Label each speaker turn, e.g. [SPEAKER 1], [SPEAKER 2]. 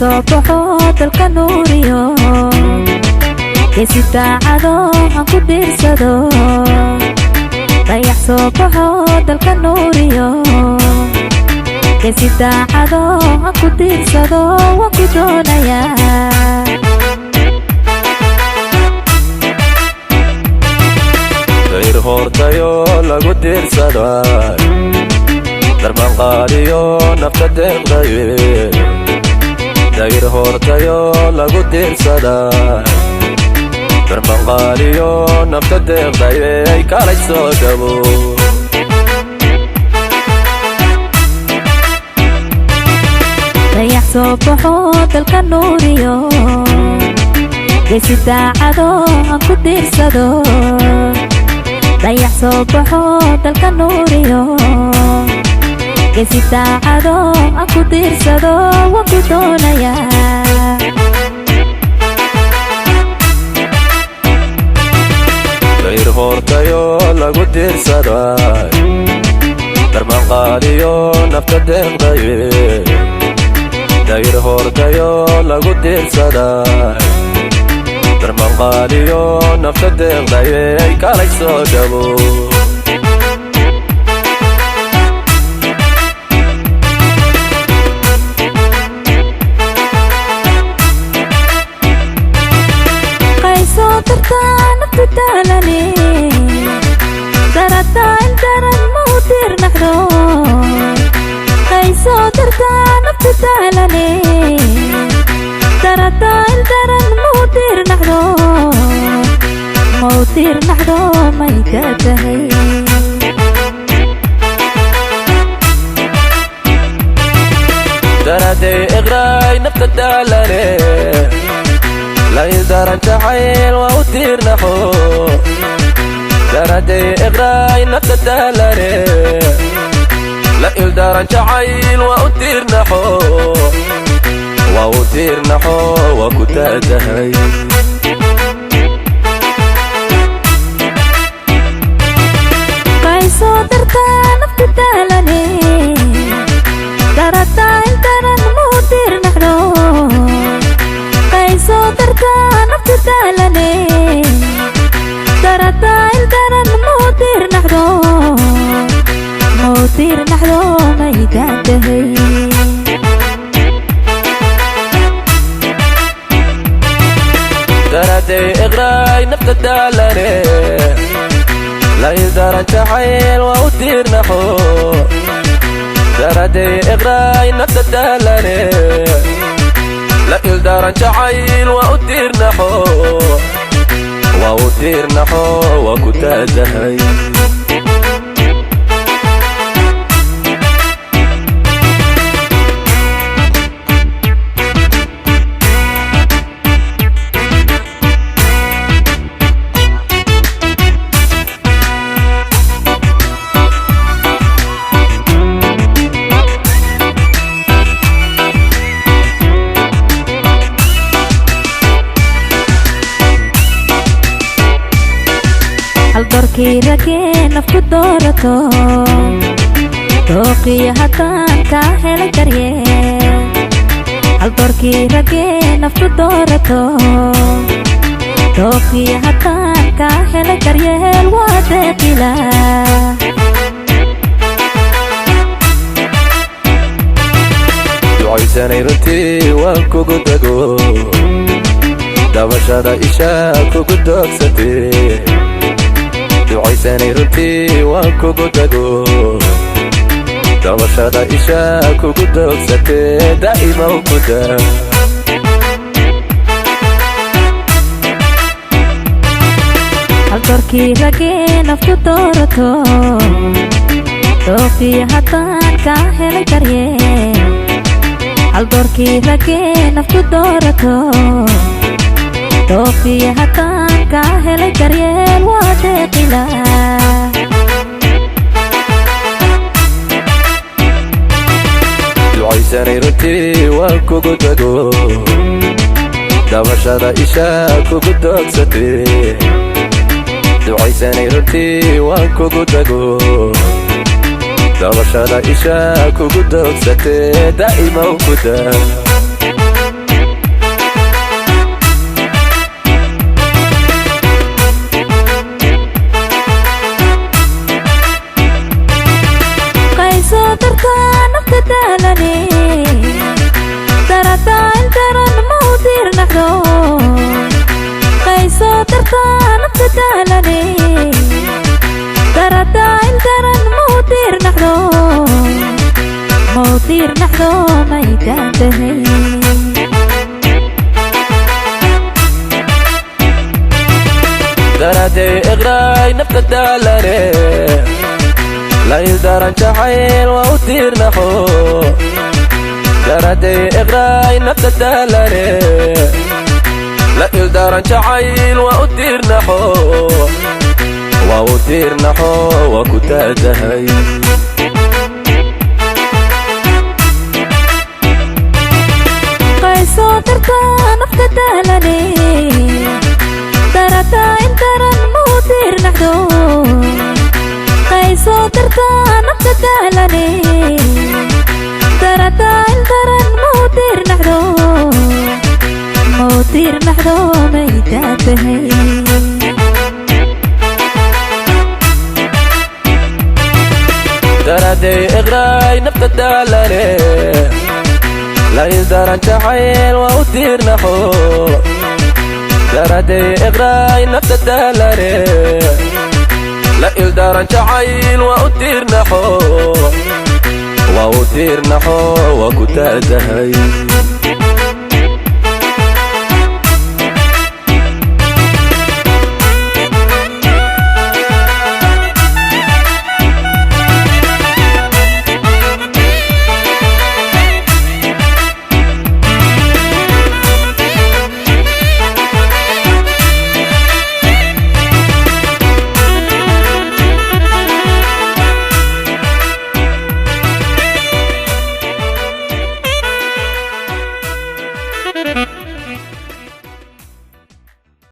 [SPEAKER 1] Soo baxo dalka nuuriyo, geesi daacado aan ku diirsado. Dayax soo baxo dalka nuuriyo, geesi daacado aan ku diirsado, waan ku doonayaa.
[SPEAKER 2] Dayr hoortayo lagu diirsaday, darbanqaadiyo nafta deeqdaye. Dayr hoortayo lagu diirsaday, darbanqaadiyo nafta deeqdaye, kalay soo dhabo.
[SPEAKER 1] Dayax soo baxo dalka nuuriyo, geesi daacado aan ku diirsado. Dayax soo baxo dalka nuuriyo, geesi daacado aan ku diirsado, waan ku doonayaa.
[SPEAKER 2] Dayr hoortayo lagu diirsaday, darbanqaadiyo nafta deeqdaye. Dayr hoortayo lagu diirsaday, darbanqaadiyo nafta deeqdaye, kalay soo dhabo.
[SPEAKER 1] Qaysoo dartaa naftu daalane, darataa il daran mau diirnaxdo. Qaysoo dartaa naftu daalane, darataa il daran mau diirnaxdo, mau diirnaxdo, mayda tahay.
[SPEAKER 2] Daraday iqraay nafta daalane, lay daran jacayl waa u tiirnaxo. Daraday iqraay nafta daalane, la ildaran jacayl waa u tiirnaxo, waa u tiirnaxo, waa ku taatahay.
[SPEAKER 1] Qaysoo dartaa naftu daalane, darataa il daran mau diirnaxdo. Qaysoo dartaa naftu daalane, darataa il daran mau diirnaxdo, mau diirnaxdo, maydaan tahay.
[SPEAKER 2] Daraday iqraay nafta daalane, la ildaran jacayl waa u tiirnaxo. Daraday iqraay nafta daalane, la ildaran jacayl waa u tiirnaxo, waa u tiirnaxo, waa ku taatahay.
[SPEAKER 1] Hal doorkii ragee nafku doorato, dooqiyo haddaan kaa helay daryeel. Hal doorkii ragee nafku doorato, dooqiyo haddaan kaa helay daryeel, waa deeqila.
[SPEAKER 2] Ducaysanay runtii waan kugu dago, dabashada ishaa kugu doogsatee. Ducaysanay runtii waan kugu dago, dabashada ishaa kugu doogsatee, daa'imaw ku daa.
[SPEAKER 1] Hal doorkii ragee nafku doorato, dooqiyo haddaan kaa helay daryeel. Hal doorkii ragee nafku doorato, dooqiyo haddaan kaa helay daryeel, waa deeqila.
[SPEAKER 2] Ducaysanay runtii waan kugu dago, dabashada ishaa kugu doogsatee. Ducaysanay runtii waan kugu dago, dabashada ishaa kugu doogsatee, daa'imaw ku daa.
[SPEAKER 1] Daradaa ildaran mau diirnaxdo, mau diirnaxdo, maydaadahay.
[SPEAKER 2] Daraday iqraay nafta daalane, la ildaran jacayl waa u tiirnaxo. Daraday iqraay nafta daalane, la ildaran jacayl waa u tiirnaxo, waa u tiirnaxo, waa ku taadahay.
[SPEAKER 1] Qaysoo dartaa nafta daalane, daradaa ildaran mau diirnaxdo. Qaysoo dartaa nafta daalane, daradaa ildaran mau diirnaxdo, mau diirnaxdo, maydaadahay.
[SPEAKER 2] Daraday iqraay nafta daalane, la ildaran jacayl waa u tiirnaxo. Daraday iqraay nafta daalane, la ildaran jacayl waa u tiirnaxo, waa u tiirnaxo, waa ku taadahay.